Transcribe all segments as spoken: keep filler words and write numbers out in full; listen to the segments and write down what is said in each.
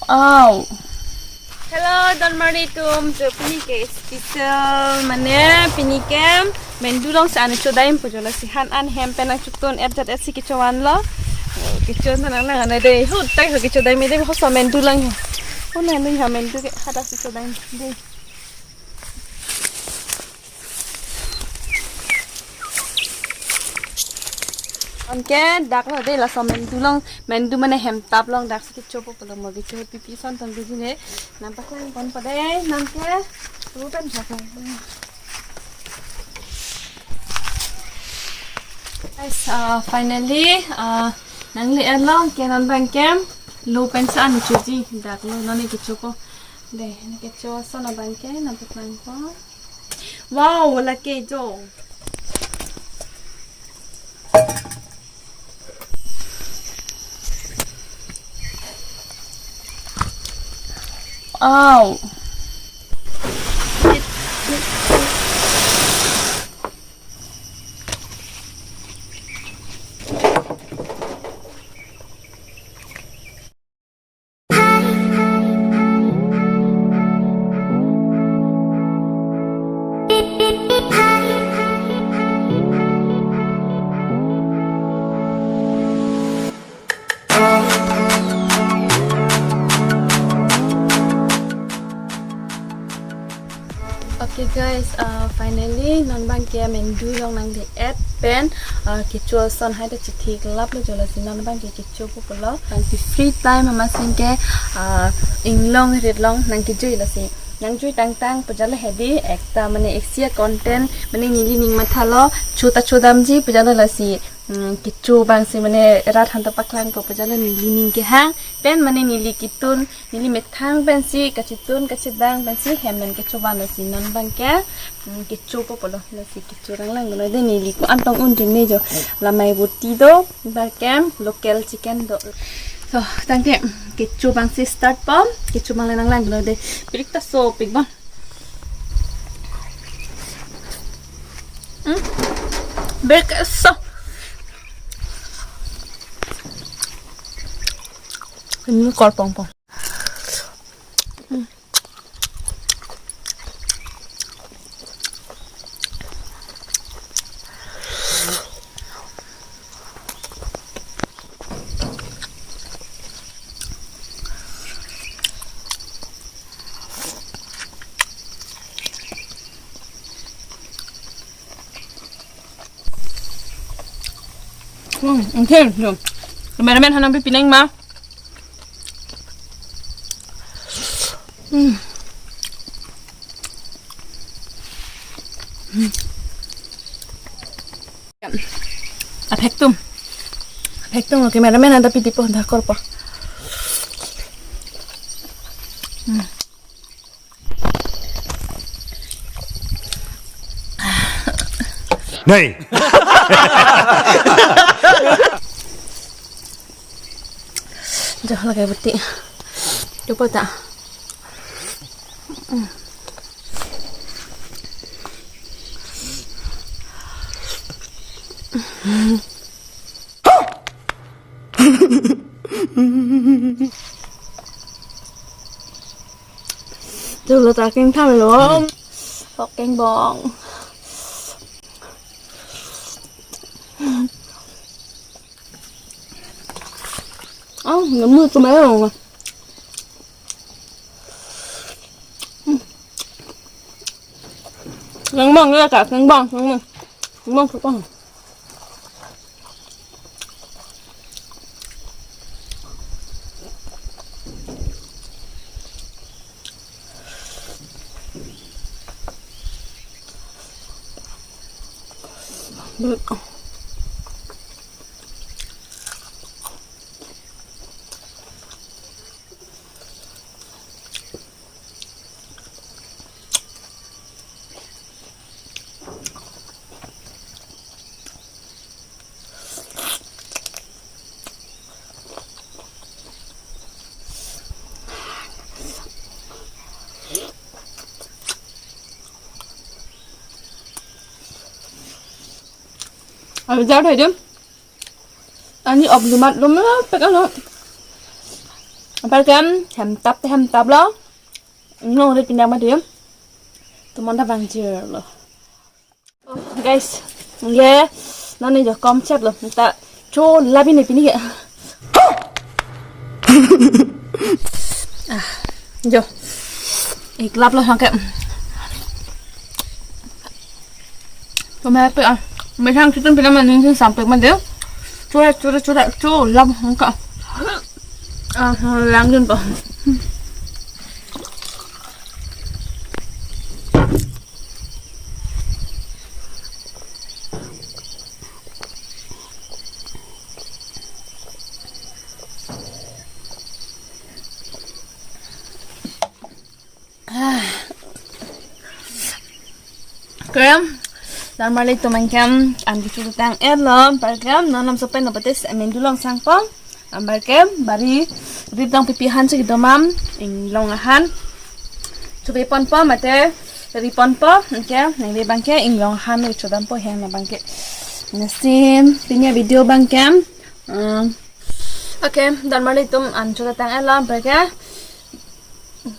Aw. Hello, donmari atum, jo pini ke special, mane pini ke mendu along si an chodai pu jo, lasi han an hem pen nangchotun et jat et si kechovan lo. Kecho nang nang nang dei. Hu tai ho kechodai me dei, ho so mendu lang ho. Ho na nui ha mendu ke hadak si chodai dei. Anke dak lo dei, laso mendu along, mendu mane hemtap along dak si kechopo pulo mo, kecho pipi ason tong dei ne. Nangpaklang ponpo dei, nangke. Lu pen thak. Guys, uh, finally, uh, nangle-et lo, ke non abang ke lu pen si an choji, dak lo, non ne kechopo. Dei, ne kecho ason abang ke, nangpaklangpo. Wow, lake jo. Wow. Okay guys, uh, finally non abang ke mendu along nangle-et pen, uh, kecho ason hai ta chithi klap lo jo, lasi non abang ke kechopo pulo. Anke free time amatsi ke, uh, inglong rit along nangkejui, lasi nangjui tangtang pu jala hedi ekta mane eksi a-content mane neli ning matha lo, cho ta chodamji pu jala, lasi, mm, kecho abang si mane rat aphan ta paklangpo pu jala neli ning kehang pen mane neli ketun, neli methang pen si kachetun kachedang pen si hem pen kechovan, lasi non abang ke, mm, kechopo pulo, lasi kecho nanglang lo dei, neli ko-an tong un jun ne jo, lamai boti do, abang ke local chicken do. So, tangte, mm, kecho abang si start po, kecho abang le nanglang lo dei, pirik ta sopik abang. Hmm? Pirik so. Ini kol pong pong. Hmm. Hmm, okay, so. Cameraman aphan nangpi pinang ma. Hmm. Hmm. Aphek atum. Aphek atum, okay, cameraman anta pidi po, anta korpo. Hmm. Nei. Dah lagi beti. Coba tak? Tuh lo taking time lo. Taking bong. Oh, nemu tuh mayo. Nang mong ya kak, nang bong, nang mong. Nang bong, nang bong. Abi jar thoi dum. Ani ob lumat lum pek alo. Apar kem hem tap hem tap lo. Nong rit pinjak ma dum. Tumon ta bang jir lo. Guys, ye, nani jo kom chet lo, ta cho labi ne pini ke. Ah, jo, ik lap lo hangke. Tumhe pe ah, mesang chitun pina maning sin sampai ma de. Cho, cho, cho, cho lap hangke. Ah, lang dun po. Kem, dan marli tum abangke an kecho tang-et lo, apar kem, non nam sopen no pate semen dulong sangpom, apar kem, bari, rit dong pipi han si domam, inglong ahan, chupi ponpom, mate, ri ponpom, oke, nangli abangke, inglong ahan, kecho dampo heng abangke. Lasi, pini avideo abangke, um, oke, dan marli tum an kecho tang-et lo, apar ke,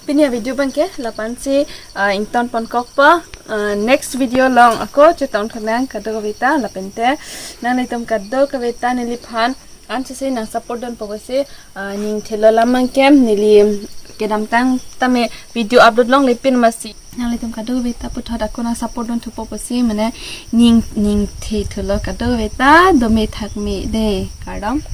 pini avideo abangke lapu-an si, ah, ington pon kokpo, ah, next video along ako chetong thanang kadokave ta lapen te nanglitum kadokave ta neliphan an si si nang support dunpo pusi, ah, ning thelo lam abangke neli kedamtang tame video upload longle pin masi nanglitum kadokave ta puthot ako nang support dunthupo pusi mane ning ning the thulo kadokave ta dome thakme de kardom.